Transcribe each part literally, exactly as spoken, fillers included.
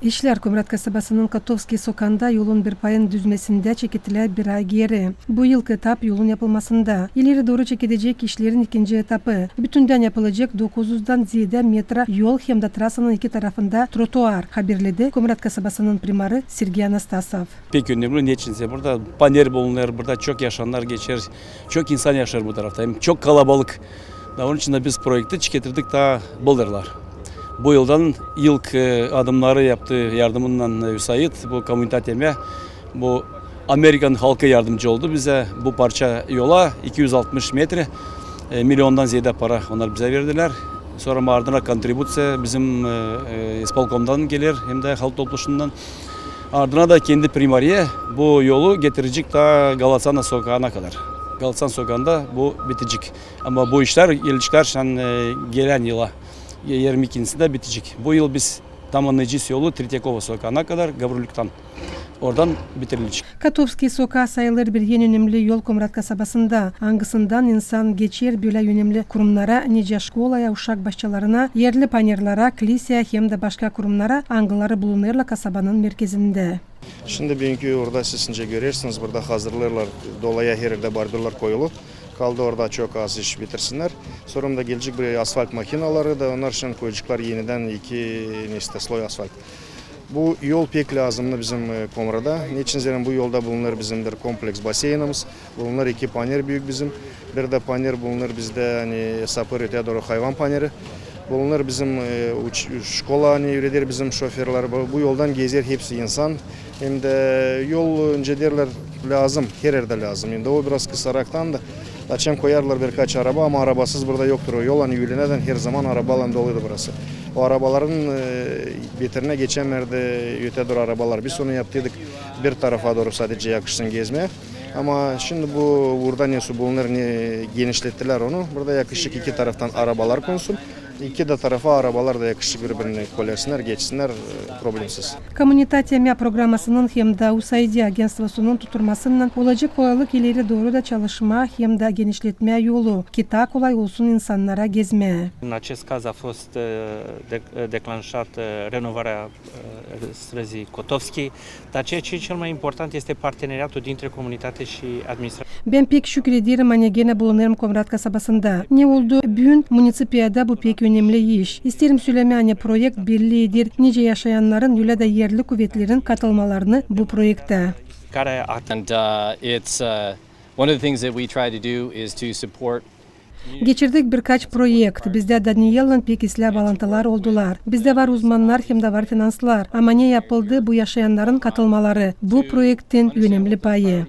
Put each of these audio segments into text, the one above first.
İşlär Komrat kasabasının Kotovskiy sokanda yolun bir payın düzmesindä çeketilär bir ay geeri. Bu yılkı etap yolun yapılmasında. İleri dooru çekedecek işlerin ikinci etapı. Bütündän yapılacek dokuz üzdan zeedä metra yol hem dä trasanın iki tarafında trotuar, haberledi Komrat kasabasının primarı Sergey Anastasov. Pek önemli, neçin ise burada paner bulunêr, burada çok yaşanlar geçer, çok insan yaşar bu tarafta, hem çok kalabalık. Da onun için dä biz proekti çeketirdik taa bıldırlar. Bu yoldan ilk, e, adımnarı yaptı yardımınnan, e, ÜSAİD, bu Komunitatea mea, bu Amerikan halkı yardımcı oldu bizä bu parça yola, iki üz altmış metre, e, milyondan zeedä para onnar bizä verdilär. Sora ardına kontribuţiya bizim, e, e, ispolkomdan geler, hem dä halk topluşundan. Ardına da kendi primariya bu yolu getirecek taa Galaţana sokaana kadar. Galaţan sokaanda bu bitecek. Ama bu işlär gelecek şan, e, gelän yıla, e, irmi ikincisindä bitecek. Bu yıl biz tamamnayacez yolu Tretyakovo sokaana kadar, Gavrulüktan. Oradan bitirilecek. Kotovskiy sokaa sayılêr bir en önemli yol Komrat kasabasında, angısından insan geçer bölä önemli kurumnara, nicä şkolaya, uşak başçalarına, erli panerlara, kliseya hem dä başka kurumnara, angıları bulunêrlar kasabanın merkezindä. Şindi büünkü uurda siz nicä görersiniz, burada hazırlêêrlar, dolaya her erdä bordürlär koyulu. Kaldı orada çok az iş bitirsinnär. Sora da gelecek bir asfalt makinaları da, onnar şindi koyaceklar enidän iki, neysä, sloy asfalt. Bu yol pek lääzımnı bizim, e, Komrada. Neçin zerä bu yolda bulunêr bizim bir kompleks baseynimiz, bulunêr iki paner büük bizim, bir dä paner bulunêr bizdä, ani sapêr öteyä dooru hayvan paneri. Bulunêr bizim, e, uç-, şkola, ani üreder bizim şoferleri. Bu, bu yoldan gezer hepsi insan. Hem dä yol, nicä deerlär, lääzım, her erdä lääzım. Hem dä o biraz kısaraktan da, açan koyêrlar birkaç araba, ama arabasız burada yoktur o yol. Ani üülenädän her zaman arabaylan doluydu burası. O arabaların, e, bitirinä geçämärdi öteyä dooru arabalar. Biz onu yaptıydık bir tarafa dooru sadecä yakışsın gezmää. Ama şindi bu uurda nesoy bulunêr, ne genişlettilär onu. Burada yakışacek iki taraftan arabalar konsun. İki dä tarafa arabalar da yakışacek biri-birini kolersinnär, geçsinnär, e, problemsiz. Komunitaţiya mea programasının hem dä USAID agentstvosunun tuturmasınnan olacek kolaylık ileri dooru da çalışmaa hem dä genişletmää yolu, ki taa kolay olsun insannara gezmää. În acest caz a fost, e, de-, e, declanșat, e, renovarea, e, străzii Kotovski, dar ceea ce e cel mai important este parteneriatul dintre comunitate și administrație. Bän pek şükür ederim, ani genä bulunêrım Komrat kasabasında. Ne oldu büün? Municipiyada bu pek önemli iş. İsteerim sölemää, ani proekt belli eder nicä yaşayannarın, ölä dä erli kuvetlerin katılmalarını bu proektä. Care a- And, uh, it's, uh, one of the things that we try to do is to support Geçirdik birkaç proekt. Bizdä Daniellan pek islää baalantılar oldular. Bizdä var uzmannar hem dä var finanslar. Ama ne yapıldı, bu yaşayannarın katılmaları bu proektin önemli payı.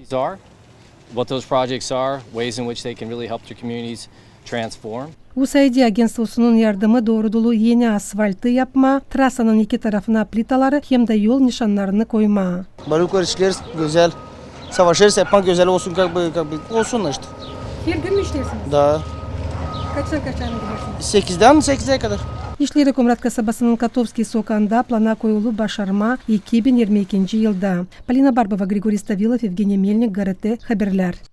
What those projects are, ways in which they can really help their communities transform. USAID agentstvosunun yardımı dooruduluu eni asfaltı yapmaa, trasanın iki tarafına plitaları hem dä yol nişannarını koymaa. Bölük işleriz gözäl. Savaşêrız yapmak, gözäl olsun, как бы, как бы, olsun da işte. Her gün mü işleersiniz? Da. Kaçtan kaça gidersiniz? Sekizdän sekizä kadar. İşleri Komrat kasabasının Kotovskiy sokaanda plana koyulu başarmaa iki bin irmi ikinci yılda. Polina Barbova, Grigoriy Stavilov, Evgeniy Melnik, GRT Haberlär.